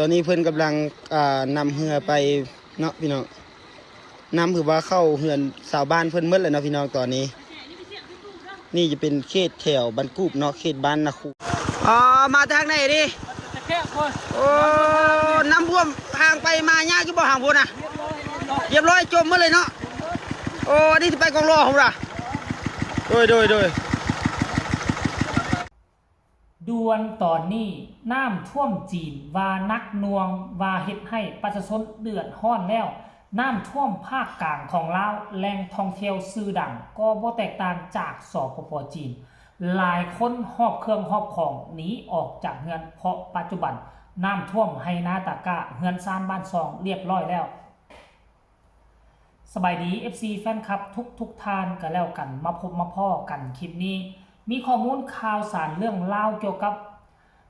ຕອນນີ້ເພິ່ນກຳລັງ ອ່າ ນຳເຮືອໄປເນາະພີ່ນ້ອງ, ນຳຄືວ່າເຂົ້າເຮືອນຊາວບ້ານເພິ່ນໝົດແລ້ວເນາະພີ່ນ້ອງ. ຕອນນີ້ ນີ້ຈະເປັນເຂດແຖວບ້ານກູບເນາະ, ເຂດບ້ານນາຄູ. ອໍ ມາທາງໃດນີ້? ໂອ້ ນ້ຳຖ້ວມ ທາງໄປມາຍາກຢູ່ບໍ່ ທາງພຸ້ນນະ? ຮຽບຮ້ອຍ ຈົມໝົດເລີຍເນາະ. ໂອ້ ອັນນີ້ຊິໄປກອງຫຼໍພຸ້ນນະ. ໂດຍ ໂດຍ ໂດຍ. ດ່ວນຕອນນີ້ ນ້ຳຖ້ວມຈີນວ່າໜັກໜ່ວງ, ວ່າເຮັດໃຫ້ປະຊາຊົນເດືອດຮ້ອນແລ້ວ. ນ້ຳຖ້ວມພາກກາງຂອງລາວ, ແຫຼ່ງທ່ອງທ່ຽວຊື່ດັງກໍບໍ່ແຕກຕ່າງຈາກ ສປປ ຈີນ. ຫຼາຍຄົນຫອບເຄື່ອງຫອບຂອງໜີອອກຈາກເຮືອນ, ເພາະປັດຈຸບັນນ້ຳຖ້ວມໄຮ່ນາຕາກ້າ, ເຮືອນຊານບ້ານຊ່ອງລຽບຮ້ອຍແລ້ວ. ສະບາຍດີ ເອັຟຊີ ແຟນຄລັບທຸກໆທ່ານກໍແລ້ວກັນ, ມາພົບມາພໍ້ກັນຄລິບນີ້ ມີຂໍ້ມູນຂ່າວສານເລື່ອງລາວກ່ຽວກັບ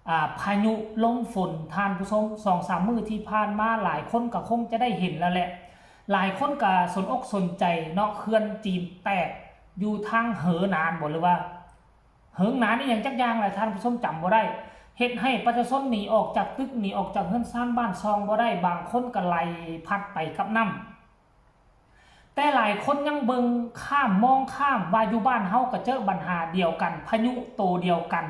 ອາ ພາຍຸລົມຝົນ ທ່ານຜູ້ຊົມ. ສອງສາມມື້ທີ່ຜ່ານມາ ຫຼາຍຄົນກໍຄົງຈະໄດ້ເຫັນແລ້ວແຫຼະ, ຫຼາຍຄົນກໍສົນອົກສົນໃຈເນາະ, ເຂື່ອນຈີນແຕກຢູ່ທາງເຫີໜານບໍ ຫຼືວ່າ ເຫີງໜານອີ່ຫຍັງຈັກຢ່າງແຫຼະ ທ່ານຜູ້ຊົມ, ຈຳບໍ່ໄດ້. ເຮັດໃຫ້ປະຊາຊົນໜີອອກຈາກຕຶກ, ໜີອອກຈາກເຮືອນຊານບ້ານຊ່ອງບໍ່ໄດ້, ບາງຄົນກໍໄຫຼພັດໄປກັບນ້ຳ. ແຕ່ຫຼາຍຄົນຍັງເບິ່ງຂ້າມ, ມອງຂ້າມວ່າຢູ່ບ້ານເຮົາກໍເຈີບັນຫາດຽວກັນ, ພາຍຸໂຕດຽວກັນ,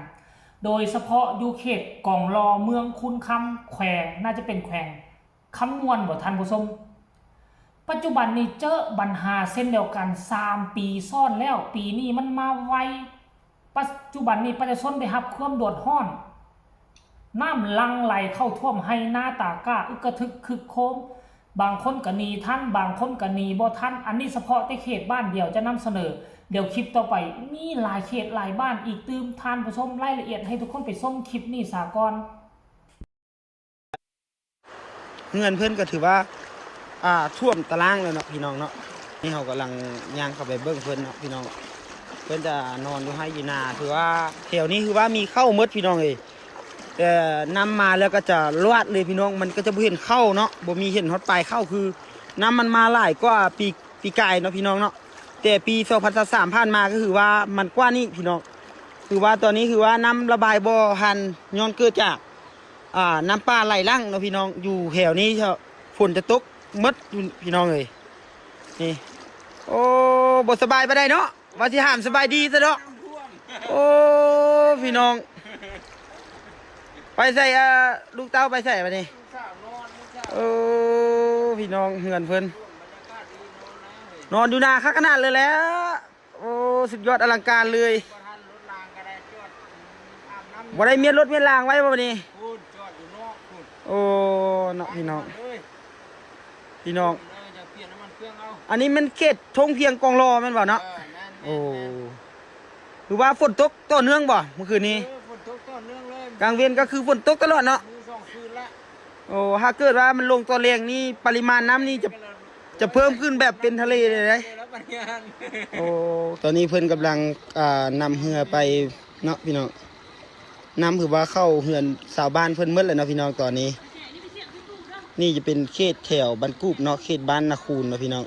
ໂດຍສະເພາະຢູ່ເຂດກອງຫຼໍ ເມືອງຄູນຄຳ, ແຂວງ, ໜ້າຈະເປັນແຂວງ ຄຳມ່ວນບໍ່ ທ່ານຜູ້ຊົມ? ປັດຈຸບັນນີ້ເຈີບັນຫາເຊັ່ນດຽວກັນສາມປີຊ້ອນແລ້ວ, ປີນີ້ມັນມາໄວ. ປັດຈຸບັນນີ້ປະຊາຊົນໄດ້ຮັບຄວາມເດືອດຮ້ອນ, ນ້ຳຫຼັ່ງໄຫຼເຂົ້າຖ້ວມໄຮ່ນາຕາກ້າ ອຶກກະທຶກຄຶກໂຄມ, ບາງຄົນກໍໜີທັນ, ບາງຄົນກໍໜີບໍ່ທັນ. ອັນນີ້ສະເພາະແຕ່ເຂດບ້ານດຽວຈະນຳສະເໜີ, ດຽວຄລິບຕໍ່ໄປມີຫຼາຍເຂດຫຼາຍບ້ານອີກຕື່ມ. ທ່ານຜູ້ຊົມ, ລາຍລະອຽດໃຫ້ທຸກຄົນໄປຊົມຄລິບນີ້ສາກ່ອນ. ເຮືອນເພິ່ນກໍຖືວ່າ ອ່າ ຖ້ວມຕາລ່າງແລ້ວເນາະພີ່ນ້ອງເນາະ. ນີ້ເຮົາກຳລັງຍ່າງເຂົ້າໄປເບິ່ງເພິ່ນເນາະພີ່ນ້ອງ, ເພິ່ນຈະນອນຢູ່ໄຮ່ຢູ່ນາ. ຖືວ່າແຖວນີ້ຄືວ່າມີເຂົ້າໝົດພີ່ນ້ອງເອີຍ, ແຕ່ນ້ຳມາແລ້ວກໍຈະລວດເລີຍພີ່ນ້ອງ, ມັນກໍຈະບໍ່ເຫັນເຂົ້າເນາະ, ບໍ່ມີເຫັນຮອດປາຍເຂົ້າ. ຄືນ້ຳມັນມາຫຼາຍກວ່າປີ ປີກາຍເນາະພີ່ນ້ອງເນາະ, ແຕ່ປີສອງພັນຊາວສາມຜ່ານມາກໍຄືວ່າມັນກວ່ານີ້ພີ່ນ້ອງ. ຄືວ່າຕອນນີ້ຄືວ່ານ້ຳລະບາຍບໍ່ທັນ, ຍ້ອນເກີດຈາກ ອ່າ ນ້ຳປ່າໄຫຼຫຼັ່ງເນາະພີ່ນ້ອງ. ຢູ່ແຖວນີ້ຝົນຈະຕົກໝົດພີ່ນ້ອງເອີຍ. ນີ້ ໂອ້ ບໍ່ສະບາຍປານໃດເນາະ, ວ່າຊິຖາມສະບາຍດີຊະເນາະ. ໂອ້ ພີ່ນ້ອງ ໄປໃສ ເອີ ລູກເຕົ້າໄປໃສບັດນີ້? ເອີ ພີ່ນ້ອງ ເຮືອນເພິ່ນ ນອນຢູ່ໜ້າຄັກຂະໜາດເລີຍແຫຼະ. ໂອ້ ສຸດຍອດອະລັງການເລີຍ. ບໍ່ໄດ້ມຽນລົດມຽນລາງໄວ້ບໍ່ບັດນີ້? ໂອ້ ເນາະ ພີ່ນ້ອງ ພີ່ນ້ອງ. ອັນນີ້ແມ່ນເຂດທົ່ງພຽງກອງຫຼໍແມ່ນບໍ່ເນາະ? ໂອ້ ຄືວ່າຝົນຕົກຕໍ່ເນື່ອງບໍ່ມື້ຄືນນີ້? ກາງເວັນກໍຄືຝົນຕົກຕະຫຼອດເນາະ. ໂອ້ ຖ້າເກີດວ່າມັນລົງຕອນແລງນີ້ ປະລິມານນ້ຳນີ້ຈະ ຈະເພີ່ມຂຶ້ນແບບເປັນທະເລເລີຍເດ້. ໂອ້ ຕອນນີ້ເພິ່ນກຳລັງ ອ່າ ນຳເຮືອໄປເນາະພີ່ນ້ອງ, ນຳຄືວ່າເຂົ້າເຮືອນຊາວບ້ານເພິ່ນໝົດແລ້ວເນາະພີ່ນ້ອງ. ຕອນນີ້ ນີ້ຈະເປັນເຂດແຖວບ້ານກູບເນາະ, ເຂດບ້ານນາຄູນເນາະພີ່ນ້ອງ.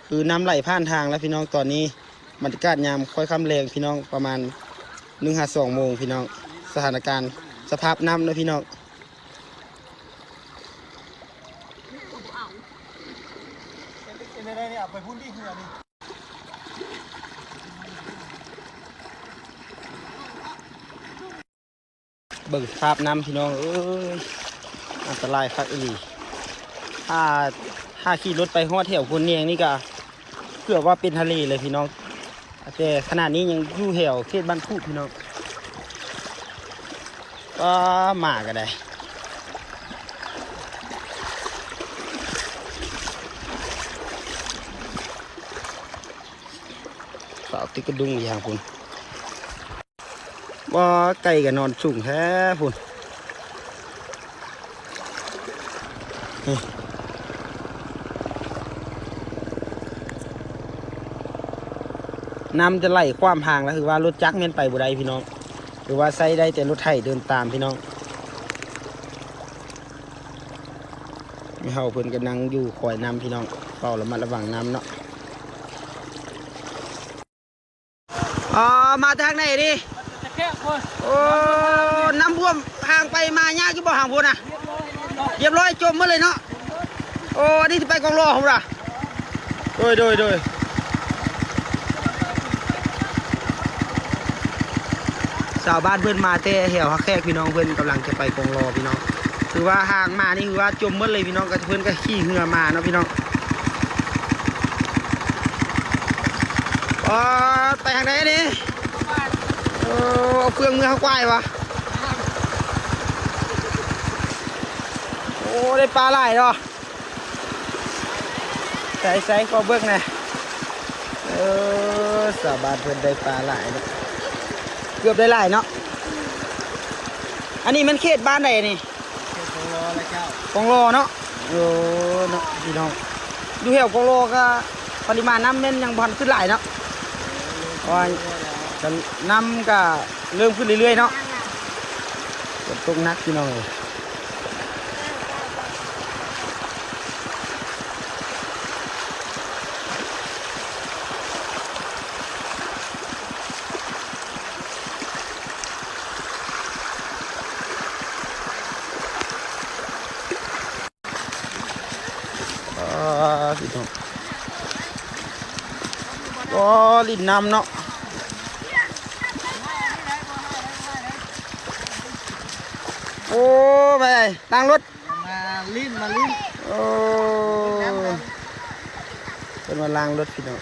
ຄືນ້ຳໄຫຼຜ່ານທາງແລ້ວພີ່ນ້ອງ. ຕອນນີ້ບັນຍາກາດຍາມຄ່ອຍຄ່ຳແລງພີ່ນ້ອງ, ປະມານໜຶ່ງຫາສອງໂມງພີ່ນ້ອງ. ສະຖານະການສະພາບນ້ຳເນາະພີ່ນ້ອງ. ເບິ່ງສະພາບນ້ຳພີ່ນ້ອງເອີຍ, ອັນຕະລາຍຄັກອີ່ຫຼີ. ຖ້າ ຖ້າຂີ່ລົດໄປຮອດແຖວໂພນແຍງນີ້ກະເກືອບວ່າເປັນທະເລເລີຍພີ່ນ້ອງ. ແຕ່ຂະນະນີ້ຍັງຢູ່ແຖວເຂດບ້ານຄູບພີ່ນ້ອງ. ປ້າ ໝາກໍໄດ້ ສາວຕິດກະດຸງຢູ່ທາງພຸ້ນ. ວ່າໄກ່ກໍນອນສູງແທ້ພຸ້ນ. ນີ້ ນ້ຳຈະໄຫຼຂວາມທາງແລ້ວ, ຄືວ່າລົດຈັກແມ່ນໄປບໍ່ໄດ້ພີ່ນ້ອງ, ຄືວ່າໃຊ້ໄດ້ແຕ່ລົດໄຖເດີນຕາມພີ່ນ້ອງ. ແມ່ເຖົ້າເພິ່ນກໍນັ່ງຢູ່ຄອຍນຳພີ່ນ້ອງ, ເຝົ້າລະມັດລະວັງນຳເນາະ. ອໍ ມາທາງໃດນີ້? ໂອ້ ນ້ຳຖ້ວມ ທາງໄປມາຍາກຢູ່ບໍ່ ທາງພຸ້ນນະ? ຮຽບຮ້ອຍ ຈົມໝົດເລີຍເນາະ. ໂອ້ ອັນນີ້ຊິໄປກອງລໍພຸ້ນລະ. ໂດຍ ໂດຍ ໂດຍ. ຊາວບ້ານເພິ່ນມາແຕ່ແຖວທ່າແຂກພີ່ນ້ອງ, ເພິ່ນກຳລັງຈະໄປກອງລໍພີ່ນ້ອງ. ຄືວ່າທາງມານີ້ຄືວ່າຈົມໝົດເລີຍພີ່ນ້ອງ, ກໍເພິ່ນກໍຂີ່ເຮືອມາເນາະພີ່ນ້ອງ. ອໍ ໄປທາງໃດນີ້? ໂອ້ ເຟືອງເມືອເຮົາກວາຍວະ. ໂອ້ ໄດ້ປາຫຼາຍເນາະ. ໃສໆ ຂໍເບິ່ງແດ່. ເອີ ຊາວບ້ານເພິ່ນໄດ້ປາຫຼາຍເນາະ, ເກືອບໄດ້ຫຼາຍເນາະ. ອັນນີ້ແມ່ນເຂດບ້ານໃດນີ້? ເຂດກອງລໍລະເຈົ້າ. ກອງລໍເນາະ. ເອີ ເນາະພີ່ນ້ອງ, ຢູ່ແຖວກອງລໍກໍປະລິມານນ້ຳແມ່ນຍັງບໍ່ທັນຂຶ້ນຫຼາຍເນາະ, ເອີ ເລີ່ມຂຶ້ນເລື້ອຍໆແລ້ວ. ເພາະວ່າກໍນ້ຳກໍເລີ່ມຂຶ້ນເລື້ອຍໆເນາະ. ຝົນຕົກໜັກພີ່ນ້ອງເອີຍ. ອ່າ ພີ່ນ້ອງ ອໍ ຫຼິ້ນນ້ຳເນາະ. ໂອ້ ໄປລ້າງລົດ. ມາຫຼິ້ນ ມາຫຼິ້ນ. ໂອ້ ເພິ່ນມາລ້າງລົດພີ່ນ້ອງ,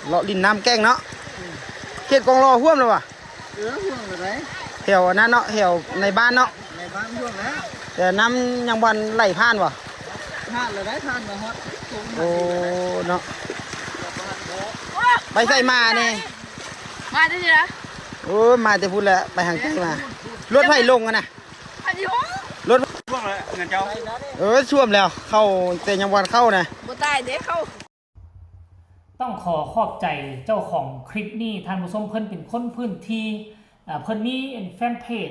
ເລາະຫຼິ້ນນ້ຳແກ້ງເນາະ. ເຂດກອງລໍຖ້ວມແລ້ວຫວາ? ເອີ ຖ້ວມແລ້ວໃດ໋. ແຖວອັນນັ້ນເນາະ, ແຖວໃນບ້ານເນາະ. ໃນບ້ານຖ້ວມແລ້ວ, ແຕ່ນ້ຳຍັງບໍ່ທັນໄຫຼຜ່ານຫວາ? ຜ່ານແລ້ວໃດ໋, ຜ່ານມາຮອດ. ໂອ້ ເນາະ. ໄປໃສມານີ້? ມາແຕ່ນີ້ລະ. ໂອ້ ມາແຕ່ພຸ້ນແຫຼະ, ໄປທາງໃຕ້ມາ. ລົດໃຜລົງຫັ້ນນະ? ອັນນີ້ໂຫ ລົດຖ້ວມແລ້ວເຮືອນເຈົ້າ. ເອີ ຖ້ວມແລ້ວ, ເຂົ້າແຕ່ຍັງບໍ່ທັນເຂົ້ານະ. ບໍ່ຕາຍເດ້ເຂົາ. ຕ້ອງຂໍຂອບໃຈເຈົ້າຂອງຄລິບນີ້ ທ່ານຜູ້ຊົມ, ເພິ່ນເປັນຄົນພື້ນທີ່, ເອີ ເພິ່ນມີແຟນເພຈ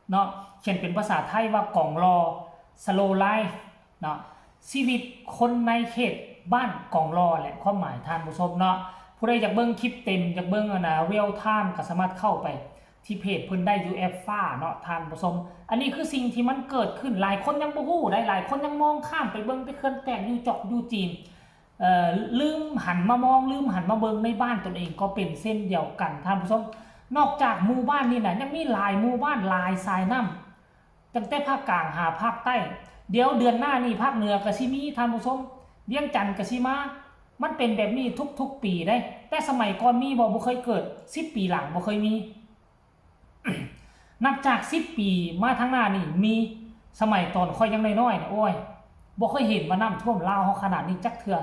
ເນາະ, ຂຽນເປັນພາສາໄທວ່າກອງລໍ Slow Life ເນາະ, ຊີວິດຄົນໃນເຂດບ້ານກອງລໍ ແຫຼະ ຄວາມໝາຍທ່ານຜູ້ຊົມເນາະ. ຜູ້ໃດຢາກເບິ່ງຄລິບເຕັມ, ຢາກເບິ່ງອັນນະ real time ກໍສາມາດເຂົ້າໄປທີ່ເພຈເພິ່ນໄດ້ຢູ່ແອັບຟ້າເນາະທ່ານຜູ້ຊົມ. ອັນນີ້ຄືສິ່ງທີ່ມັນເກີດຂຶ້ນ, ຫຼາຍຄົນຍັງບໍ່ຮູ້ໃດ໋, ຫຼາຍຄົນຍັງມອງຂ້າມໄປເບິ່ງແຕ່ເຂື່ອນແຕກຢູ່ຈອກຢູ່ຈີນ. ເອີ ລືມຫັນມາມອງ, ລືມຫັນມາເບິ່ງໃນບ້ານຕົນເອງກໍເປັນເຊັ່ນດຽວກັນທ່ານຜູ້ຊົມ. ນອກຈາກໝູ່ບ້ານນີ້ນະ ຍັງມີຫຼາຍໝູ່ບ້ານ, ຫຼາຍສາຍນ້ຳ, ຕັ້ງແຕ່ພາກກາງຫາພາກໃຕ້. ດຽວເດືອນໜ້ານີ້ພາກເໜືອກໍຊິມີທ່ານຜູ້ຊົມ, ວຽງຈັນກໍຊິມາ. ມັນເປັນແບບນີ້ທຸກໆປີເດ້, ແຕ່ສະໄໝກ່ອນມີບໍ່? ບໍ່ເຄີຍເກີດ. ສິບປີຫຼັງບໍ່ເຄີຍມີ. ນັບຈາກສິບປີມາທາງໜ້ານີ້ມີ. ສະໄໝຕອນຂ້ອຍຍັງນ້ອຍໆນະ ໂອ້ຍ ບໍ່ເຄີຍເຫັນວ່ານ້ຳຖ້ວມລາວເຮົາຂະໜາດນີ້ຈັກເທື່ອ.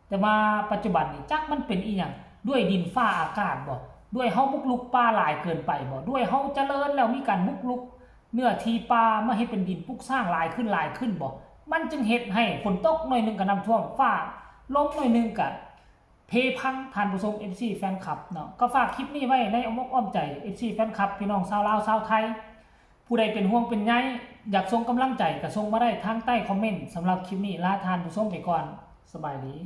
ແຕ່ມາປັດຈຸບັນນີ້ ຈັກມັນເປັນອີ່ຫຍັງ, ດ້ວຍດິນຟ້າອາກາດບໍ? ດ້ວຍເຮົາບຸກລຸກປ່າຫຼາຍເກີນໄປບໍ? ດ້ວຍເຮົາຈະເລີນແລ້ວມີການບຸກລຸກເນື້ອທີ່ປ່າມາເຮັດເປັນດິນປຸກສ້າງຫຼາຍຂຶ້ນ, ຫຼາຍຂຶ້ນບໍ? ມັນຈຶ່ງເຮັດໃຫ້ຝົນຕົກໜ້ອຍໜຶ່ງກໍນ້ຳຖ້ວມ, ຟ້າລົມໜ້ອຍໜຶ່ງກໍ ເພພັງທ່ານຜູ້ຊົມ ເອັຟຊີ ແຟນຄລັບເນາະ. ກໍຝາກຄລິບນີ້ໄວ້ໃນອ້ອມອົກອ້ອມໃຈ ເອັຟຊີ ແຟນຄລັບ ພີ່ນ້ອງຊາວລາວຊາວໄທ. ຜູ້ໃດເປັນຫ່ວງເປັນໃຍ ຢາກສົ່ງກຳລັງໃຈ ກໍສົ່ງມາໄດ້ທາງໃຕ້ຄອມເມັນ. ສຳລັບຄລິບນີ້ ລາທ່ານຜູ້ຊົມໄປກ່ອນ. ສະບາຍດີ.